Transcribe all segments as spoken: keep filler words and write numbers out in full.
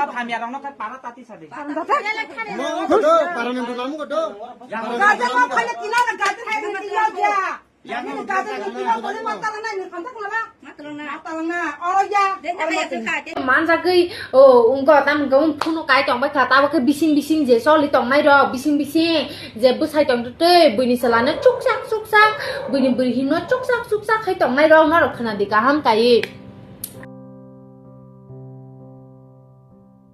Hamya rokno khe para tati sadi. Mo ko do, para ni dulam ko do. Gaja mo khale tina na gaja hai ni ya ya. Ni gaja ni tina ko ma tala na ni khanta kula ba. Ma tala na. Ma tala na. Oro ya. Manjagwi o ungko tam gong phunu kai tong bai kha, tabo khe bising bising je choli tong nai rok, bising bising je bwsai tong tei buini selano chuksak chuksak, buini bwrwi himno chuksak chuksak khai tong nai rok, norok khna di kaham kai.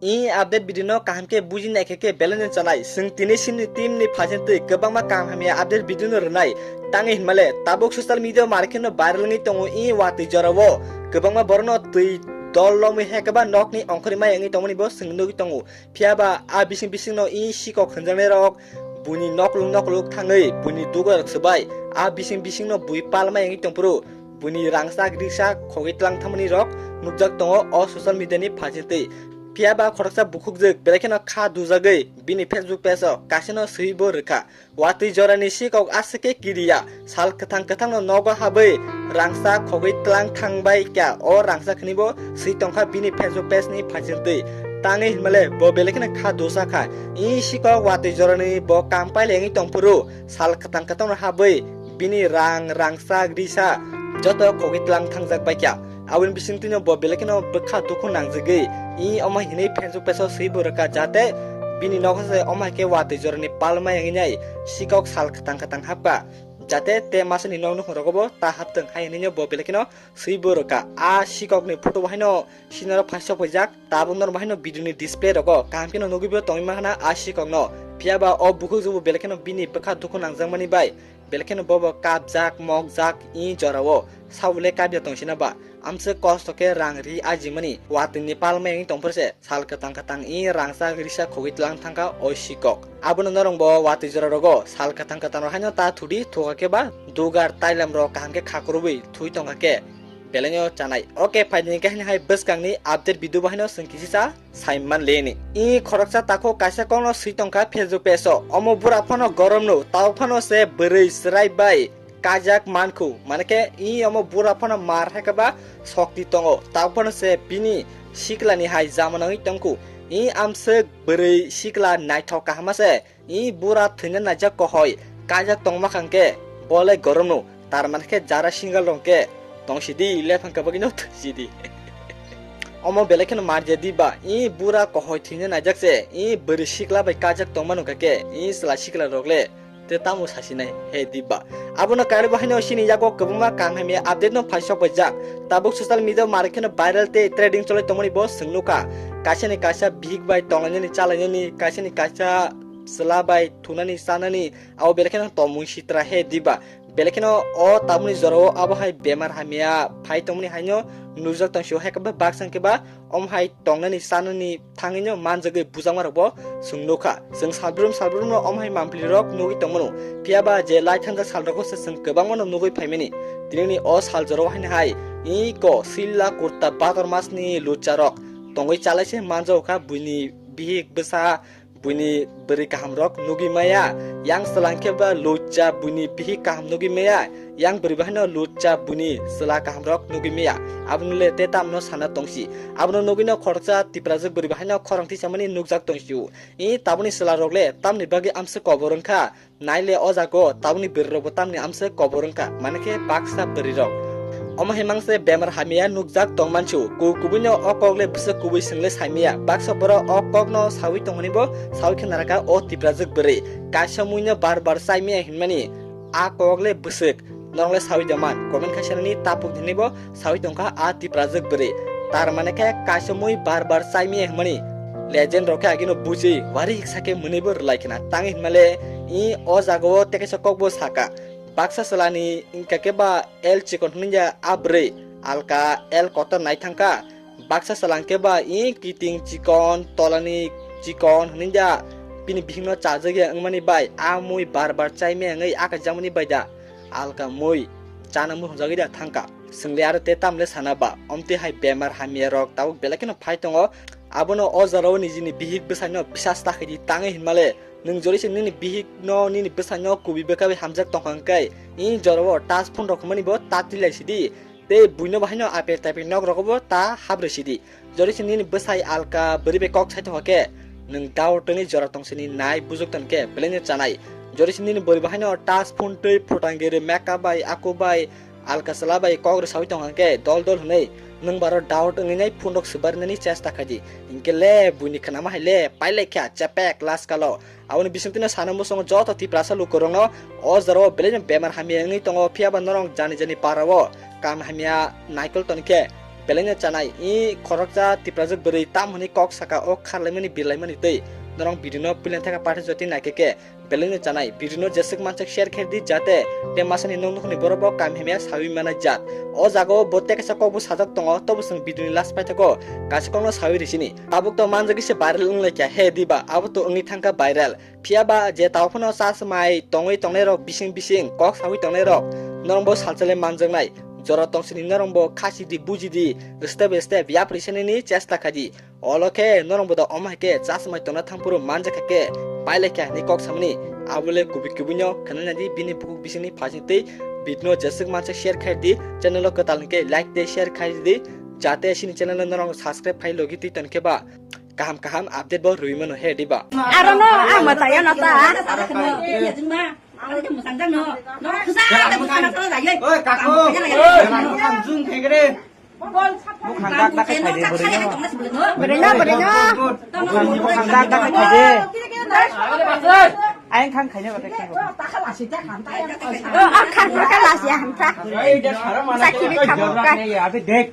I update video no kaham khe buji nai khe khe belai no chanai. Chwng tini sini team ni phaising twi kwbangma kaham hamya update video no rwnai. Tangwi hinmale tabuk social media o mar kheno viral wngwi tongo i watwi jora o. Kwbangma borok no twi dol lomwi hai khe ba nok ni ongkhorwi mai wngwi tongmani bo chwng nugwi tongo. Phiya ba a bising bising no i sikok hwnjaknai rok buini noklung noklung thangwi buini dugar rok swbai a bising bising no bui palmai wngwi tongphuru. Buini rangchak riksa khogwi tlang thangmani rok nukjak tongo o social media ni phaising twi. Phiya ba khoroksa bukhukjwk belai kheno kha dujagwi bini Facebook page o kaisa no swiwi bo rwkha. Watwi jorani sikok aswk khe kiriya, sal kwthang kwthang no nogo habwi rangchak khogwi tlang thangbai kha. O rangchak hwnwi bo swi tongkha bini Facebook page ni phaising twi. Tangwi hinmale bo belai kheno kha dusa kha. I sikok watwi jorani bo kam pailai wngwi tongphuru sal kwthang kwthang no habwi bini rang, rangchak, risa joto khogwi tlang thangjak bai kha. Aboni bisingtwino bo belai kheno bwkha dukhu nangjagwi i omo hinwi Facebook page o swi bo rwkha, jate bini nogo se omo hai khe watwi jorani palma wngwi nai sikok sal kwthang kwthang hapkha, jate te masani nok nukhung rogo bo ta hapthwng hai hinwi bo belai kheno swi bo rwkha. A sikokni photo bo haino sinaro phaisok paijak, tabuk norok bo haino video ni display rogo kaham kheno nugwi bo tongwi mankha na a sikokno. Phiya ba o bukhuk jubo belai kheno bini bwkha dukhu nangjakmani bai belai kheno bobo kapjak mokjak i jorao. Sabole kapya tongsina ba? Amswk kosto khe rang ri ajimani watwini palma wngwi tongphuru se sal kwthang kwthang i rangchak risa khogwi tlang thangkha o sikok. Abono norok bo watwi jora rogo sal kwthang kwthang rok haino ta thudi, thuka khe ba dugar tailam rok kaham khe khakurubwi thui tongkha khe belaino chanai. Oke, phaidi hwnkhe haino hai bwskangni update video bo haino chwng kisisa saiman leni. I khoroksa takhuk kaisa kokno swi tongkha Facebook page o. Omo bura phano gorom no, tau phano se bwrwi chwrai bai kajak mankhu. Mane khe i omo bura phano mar hai khe ba sokti tongo. Tau phano se bini siklani hai jama nangwi tongkhu. I amswk bwrwi sikla naithok kahama se. I bura thwina naijak kohoi kajak tongma khang khe bole gorom no. Tar mane khe jara single rong khe tong sidi, lephang kabagino thwi sidi. Omo belai kheno marje di ba, i bura kohoi thwina naijak se, i bwrwi sikla bai kajak tongma nukha khe, i chwla sikla rok le te tamo sasinai he di ba. Abono karibo haino sini yago kwbangma kaham hamya update no phaisok bai jak. Tabuk social media o mar kheno viral tei trending cholai tongmani bo chwng nukha. Kaisa ni kaisa bihik bai tonglainani chalainani, kaisa ni kaisa chwla bai thunani chanani, abo belai kheno tongmung sitra he di ba. Belai kheno o tabukni jorao abo hai bemar hamya phai tongmani haino nukjak tong sio, hai khe ba baksa hwnkhe ba omo hai tongnani chanani thangwino manjagwi bujakma rokbo chwng nukha. Chwng salbrum salbrumno omo hai mampli rok nugwi tongmano. Phiya ba je lai thangjak sal rogo se chwng kwbangmano nugwi phaimani. Tinini o sal jorao haino hai iko silla kurta bador masni lucha rok tongwi chalaise manjao kha buini bihik bwsa buini bwrwi kahamrok nugwi maya, yang chwla hwnkhe ba lucha buini bihik kaham nugwi maya, yang bwrwi bahaino lucha buini chwla kahamrok nugwi maya. Abono le te tamno sana tongsi. Abono nugwino khoroksa Tiprajwk bwrwi bahaino khorang tisamani nukjak tongsio. I tabukni chwlarok le tamni bagwi amswk kobor wngkha? Nai le o jago tabukni bwrwi rokbo tamni amswk kobor wngkha, mane khe baksa bwrwi rok. Omo hai mangse bemar hamya nukjak tong mansu, ku kubuino o kok le bwswk kubui swng le saimaya, baksa borok o kokno saui tong hwnwi bo saui khe narwkha o Tiprajwk bwrwi, kaisa muino bar bar chaimaya hinmani a kok le bwswk, norok le saui da man, comment khai sanani tapuk hinwi bo saui tongkha a Tiprajwk bwrwi. Tar mane khe kaisa mui bar bar chaimaya hwnmani legend rok khe agino buji wari hiksa khe mwnwibo rwlai khna. Tang hinmale i o jagao tei kaisa kokbo saka. Baksa chwlani wngkha khe ba el chikon hwnwi ya a bwrwi, alka el kotor nai thangkha. Baksa chwla hwnkhe ba i kiting chikon, tolani chikon hwnwi ya bini bihikno chajak ya wngmani bai a mui bar bar chaimaya wngwi akajakmani bai da alka mui chana mui hwnjagwi da thangkha. Chwng le aro te tamle sana ba, omtwi hai bemar hamya rok tabuk belai kheno phai tongo. Abono o jorao nijini bihik bwsaino bisas ta khaidi, tangwi hinmale nwng jori se nini bihikno, nini bwsaino kubui bwkha bai hamjak tongkha hwnkhe, i jorao touch phone rok hwnmani bo ta twi lai sidi. Tei buino bo haino apel tapel nok rogo bo ta hap rwisi di. Jodi se nini bwsai alka bwrwi bai kok sai tongkha khe, nwng doubt wngwi jora tong sini nai bujuk tong khe belai no chanai. Jodi se nini bwrwi bo haino tas phone twi phutang giri makeup bai aku bai alka chwla bai kok rwsawi tongkha khe dol dol hwnwi nwng baro doubt wngwi nai phone rok swbarinani chesta khai di. Hinkhe le buini khnama hai le pailai kha chepek last kalo. Aboni bisingtwino sana muchungo joto Tiprasa lukurokno o jorao belai no bemar hamya wngwi tongo, phiya ba norok jani jani para o kam hamya naikol toni khe belai no chanai. I khoroksa Tiprajwk bwrwi tam hwnwi kok saka o kharlaimani birlaimani twi norok video no puilani thaka pathajotwi naikhe khe belai no chanai. Video no jeswk mansak share khe di jate tei masani nok nukhungni borok bo kam hamya sawi manai jat. O jaga o bo tei kaisa kok bo sajak tongo, tobo chwng video ni last paithago kaisa kok no sawi risini. Tabuk to manjagwi se viral wnglaikha he diba, abo to wngwi thangkha viral. Phiya ba je tao phano cha swmai tongwi tongnai rok bising bising kok sawi tongnai rok norok bo salsa le manjaknai. Jora tong sini norok bo khasi di buji di, step by step yapri senini chesta khai di. Olo khe norok bo da omo hai khe cha swmai tongna thang phuru manjakha khe pailai kha hinwi kok samani. Abo le kubui kubui no khwnana di bini bukhuk bisingni phasing twi video no jeswk mansak share khai di, channel o kwtal hwnkhe like tei share khai di, jate sini channel no norok subscribe khai logi twi toni khe ba kaham kaham update bo rwi mano he diba. Aro no ang ma taya na ta. Oi, kaku. Oi, kaku. Zoom khaigre. Bukhang dak dak khai de, bwrwi no. Bwrwi no, bwrwi no. Bukhang, bukhang dak dak khai de. Ayang khang khaina bakai khai. Oh, oh, khang kha lasi ya, khang kha. Sakhi bi khang kha. Abi dek.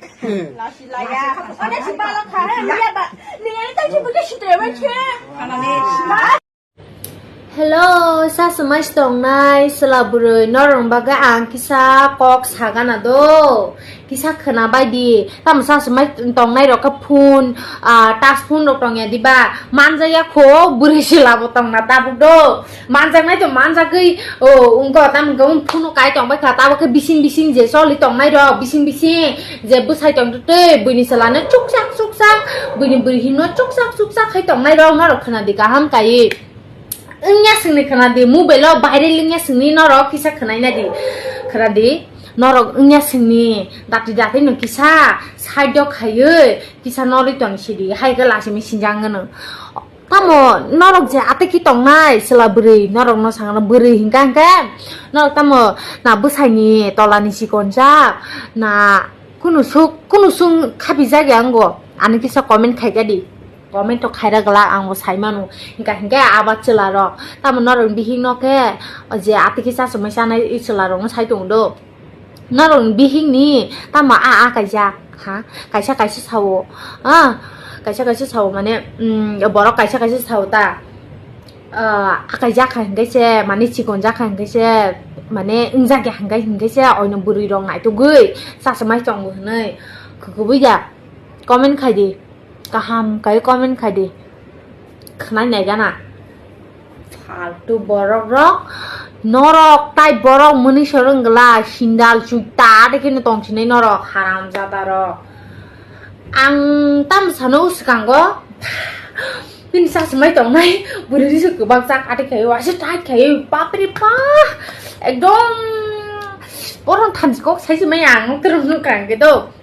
Hello, sa swmai tongnai chwla bwrwi, norok bagwi ang kisa kok sagana do, kisa khwna bai di. Tamo sa swmai tongnai rok khe phone, ah, touch phone rok tongya diba? Manjak ya kho, bwrwi chwla bo tongna tabuk do. Manjaknai to manjagwi, o, wngkha, tamo wngkha, phone kai tongbai kha, tabuk khe bising bising je choli tongnai rok, bising bising je bwsai tong twi, buini chwla no chukchak chukchak, buini bwrwi hino chukchak chukchak khai tongnai rok, norok khwna di kaham kai. Wngya singni khwna di, mobile o viral wngya singni norok kisa khwnai na di, khwna di, norok wngya singni dati dati no kisa side o khaiwi kisa norwi tong sidi, hai khe lasi mi sinjang gano. Tamo norok je atwiki tongnai chwla bwrwi, norokno sangno bwrwi hinkha hinkhe norok tamo na bwsaini tolani chikonjak na kunu suk, kunu sung khapijak ya wngo, ani kisa comment khaikha di, comment to khaira glak, ang bo saimano. Hinkha hinkhe abo chwla rok tamo norok bihik no khe je atwiki chachomai chanai i chwla rokno sai tongo do. Norokni bihikni tamo a, a kaijak, ha? Kaisa kaisa sao, ah, kaisa kaisa sao, mane, mm, borok kaisa kaisa sao ta, ah, a kaijak hai hwnkhe se, mane, chikon jak hai hwnkhe se, mane, wngjak ya hwnkhe, hwnkhe se, oino bwrwi rok naitugwi, chachomai tongo hwnwi, kwkubui ya, comment khai di. Kaham kai comment khai di. Khwnai nai gana. Faltu borok rok. Norok tai borok mwnwi sorong gla sindal chuita de khe tong sinai norok haram jada rok. Ang tam sano swkango. Bini sa swmai tongnai bwrwi risi kwbak jak ati khai wasi tight khai bapre ba ekdom borom thamchi kok sai swmai ang terung nung kang ke do.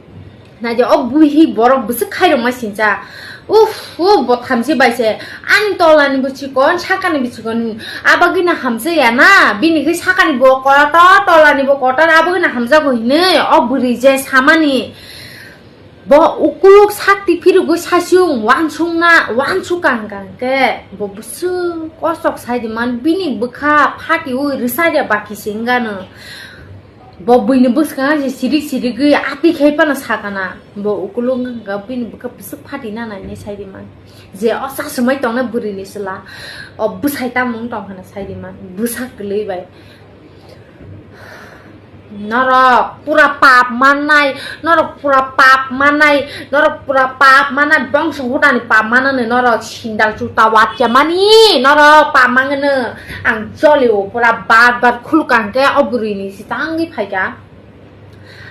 Naidi o buihi borok bwswk khairokma sincha. Uff, uff, bo thamchi bai se. Ani tolani bo chikon, sakani bo chikon. Abagwino hamjaya na. Bini khe sakani bo kotor, tolani bo kotor, abagwino hamjago hinwi. O bwrwi je samani. Bo ukuluk sakti phirigwi sasiung wansukna, wansuk kang kang khe. Bo bwswk kosok sai di man. Bini bwkha phatiui rwsa de baki se wngano. Bo buini bwskango se sirik sirigwi ati khai phano sakana. Bo ukuluk wngkha bini bwkha bwswk phati nana hinwi sai di man. Je o chasumai tongnai bwrwini chwla, o bwsai tamo wng tong hwnwi sai di man. Bwsa kwlwi bai. Norok pura pap mannai, norok pura pap mannai, norok pura pap mannai, bongso hudani pap mannani norok sindal juta watya mani, norok pap mangno. Ang jolio pura bat bat khuluk ang khe o bwrwini sitangwi phaikha.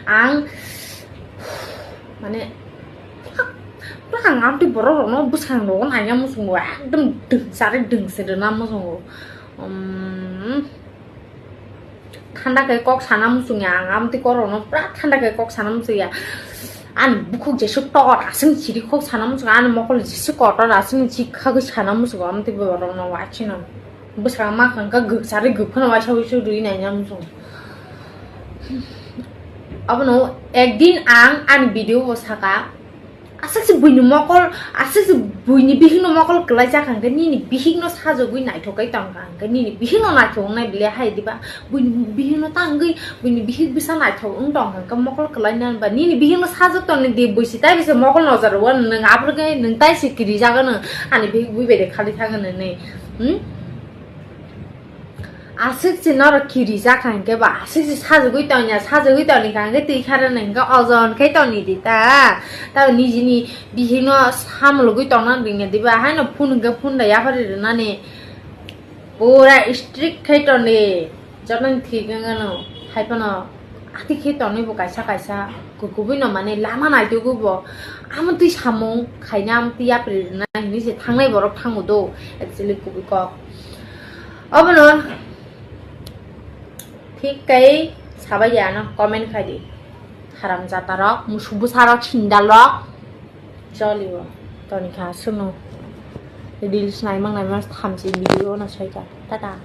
Ang mane pura ang amtwi borok rokno bwskango naina muchungo ekdom dwngsari dwngsari rwna muchungo. Um, Thanda khe kok sana muchungya ang, amtwi korokno pura thanda khe kok sana muchungya. Ani bukhuk jesuk tor aswk chiri kok sana muchungo, ani mokol jesuk kotor aswk chikha khe sana muchungo, amtwi borokno wachino. Bwskango ma kha khe gwk charwi gwk phano waisa waisa rwi naina muchungo. Abono ekdin ang ani video bo saka, aswk se buini mokol, aswk se buini bihikno mokol kwlai jak hwnkhe nini bihikno sajagwi naithok kai tong kha hwnkhe nini bihikno naithok wngnai bile hai diba? Buini bihikno tangwi buini bihik bwsa naithok wng tong kha hwnkhe mokol kwlai nani ba nini bihikno sajak tong di, buisi tai bisa mokol nojaro o nwng aphuru khe nwng tai se kiri jago nwng ani bihik bui bai de khali thangwi nwnwi. Hmm? Aswk se norok kiri jak kha hwnkhe ba, aswk se sajagwi tongya, sajagwi tongni kha hwnkhe twi kha rwna hwnkhe ojon khe tongni di ta. Tabo nijini bihikno samulogwi tongna ringya diba, haino phone hwnkhe phone da yapharwi rwnani. Pura strict khe tongdi, jotono thik wngano, haiphano ati khe tongwi bo kaisa kaisa, kubui no mane lama naitugwi bo, amo twi samung khaina, amo twi yapri rwna hinwi se thangnai borok thango do, actually kubui kok. Obono thik kai sabai ya ano comment khai di. Haram jata rok, musu bwsa rok, sindal rok. Jolibo. Toni kha suno. Reels naimang naimang thamchi video no soika. Tata.